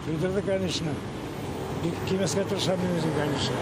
Туйдырды, конечно. Бик кимәскә тырышам мин үзем, конечно.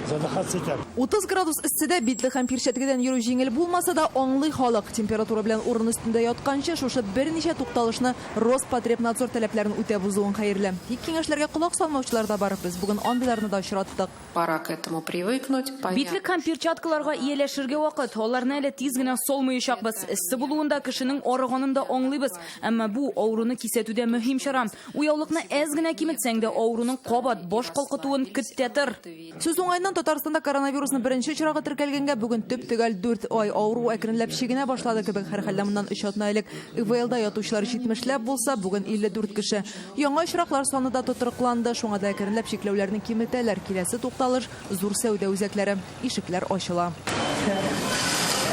Задыхаться итәм. 30 градус эсседә битлек һәм пирчәткәдән йөрү җиңел булмаса да, аңлый халык. Температура белән урын өстендә ятканчы, шушы берничә тукталышны Роспотребнадзор таләпләрен үтәп узуың хәерле. Тик киңәшләргә колак салмаучылар да бар. Без бүген андыйларны да очраттык. Пора к этому привыкнуть. Битлек һәм перчаткаларга ияләшергә вакыт. Аларны әле тиз генә салмаячакбыз. Эссе булуын да, кешенең арыганын да аңлыйбыз. Әмма бу, авыруны кисәтүдә мөһим чара. Уяулыкны әз генә киметсәң дә, авыруның кабат баш калкытуын көт тә тор. Сүз уңаеннан, Татарстанда коронавирусның беренче очрагы теркәлгәнгә бүген төп-төгәл дүрт ай. Авыру әкренләп чигенә башлады кебек. Һәрхәлдә моннан өч атна элек ИВЛда ятучылар җитмешләп булса, бүген 54 кеше. Яңа очраклар саны да тотрыкланды, шуңа да әкренләп чикләүләрне киметәләр. Киләсе тукталыш, зур сәүдә үзәкләре. Ишекләр ачыла.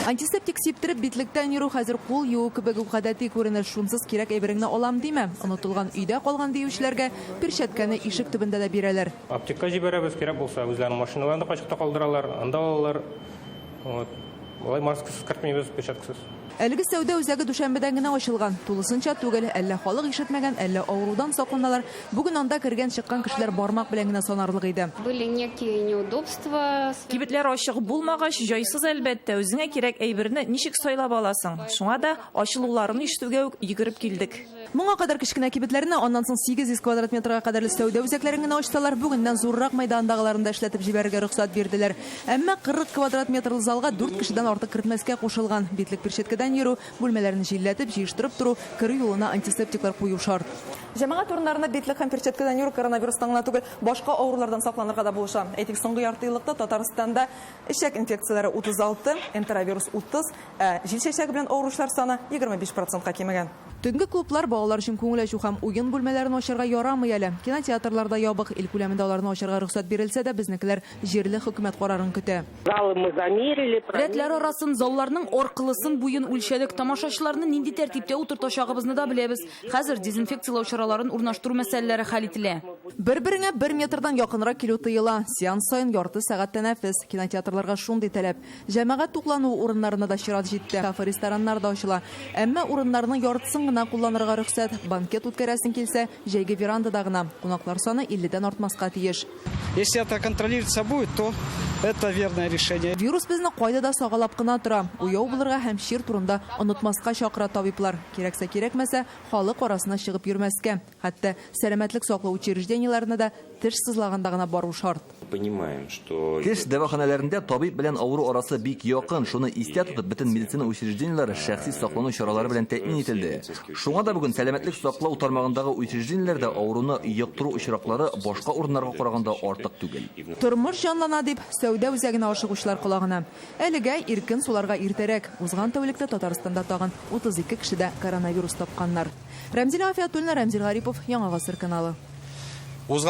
Антисептик сиптереп, битлектән йөрү хәзер кул юу кебек үк гадәти күренеш. Шунсыз кирәк әйбереңне алам димә. Онытылган, өйдә калган диючеләргә пирчәткәне ишек төбендә дә бирәләр. Аптекка җибәрәбез, кирәк булса, үзләренең машиналарын да кайчакта калдыралар, анда алалар. Вот. Болай маскасыз кертмибез, перчаткасыз. Әлеге сәүдә үзәге дүшәмбедән генә ачылган. Тулысынча түгел, әллә халык ишетмәгән, әллә авырудан сакланалар. Бүген анда кергән-чыккан кешеләр бармак белән генә санарлык иде. Были некие неудобства. Кибетләр ачык булмагач, җайсыз, әлбәттә, үзеңә кирәк әйберне ничек сайлап аласың? Шуңа да ачылуларын ишетүгә үк йөгереп килдек. Моңа кадәр кечкенә кибетләрне, аннан соң 800 квадрат метрга кадәрле сәүдә үзәкләрен генә ачсалар, бүгеннән зуррак мәйдандагыларын да эшләтеп җибәрергә рөхсәт бирделәр. Әмма 40 квадрат метрлы залга дүрт кешедән артык кертмәскә кушылган. Битлек-пирчәткәдән йөрү, бүлмәләрне җилләтеп, җыештырып тору, керү юлына антисептиклар кую шарт. Җәмәгать урыннарында битлек һәм пирчәткәдән йөрү коронавирустан гына түгел, башка авырулардан сакланырга да булыша. Әйтик, соңгы яртыеллыкта Татарстанда эчәк инфекцияләре 36, энтеровирус 30, Ә җил чәчәге белән авыручылар саны 25 процентка кимегән. Төнге клублар, балалар өчен күңел ачу һәм уен бүлмәләрен ачарга ярамый әле. Кинотеатрлар да ябык. Ил күләмендә аларны ачарга рөхсәт бирелсә дә, безнекеләр җирле хөкүмәт карарын көтә. Залы мы замерили. Рәтләр арасын, залларның аркылысын-буен үлчәдек. Тамашачыларны нинди тәртиптә утыртачагыбызны да беләбез. Хәзер дезинфекцияләү чараларын урнаштыру мәсьәләләре хәл ителә. Бер-береңә бер метрдан якынрак килү тыела. Сеанс саен ярты сәгать тәнәфес. Кинотеатрларга шундый таләп. Җәмәгать туклануы урыннарына да чират җитте. Кафе, рестораннар да ачыла. Әмма урыннарның яртысын гына кулланырга рөхсәт. Банкет үткәрәсең килсә, җәйге верандада гына. Кунаклар саны илледән артмаска тиеш. Если это контролироваться будет, то это верное решение. Вирус безне кайда да сагалап кына тора. Уяу булырга һәм чир турында онытмаска чакыра табиблар. Кирәксә-кирәкмәсә, халык арасына чыгып йөрмәскә. Хәтта сәламәтлек саклау учреждениеләренә дә теш сызлаганда гына бару шарт. Понимаем, что Теш дәваханәләрендә табиб белән авыру арасы бик якын, шуны истә тотып, бөтен медицина учреждениеләре шәхси саклану чаралары белән тәэмин ителде. Шуңа да бүген сәламәтлек саклау тармагындагы учреждениеләрдә авыруны йоктыру очраклары башка урыннарга караганда артык түгел. Тормыш җанлана дип, сәүдә үзәгенә ашыгучылар колагына. Әлегә иркен суларга иртәрәк. Узган тәүлектә Татарстанда тагын 32 кешедә коронавирус тапканнар. Рәмзилә Гафиятуллина, Рәмзил Гарипов, Яңа Гасыр каналы.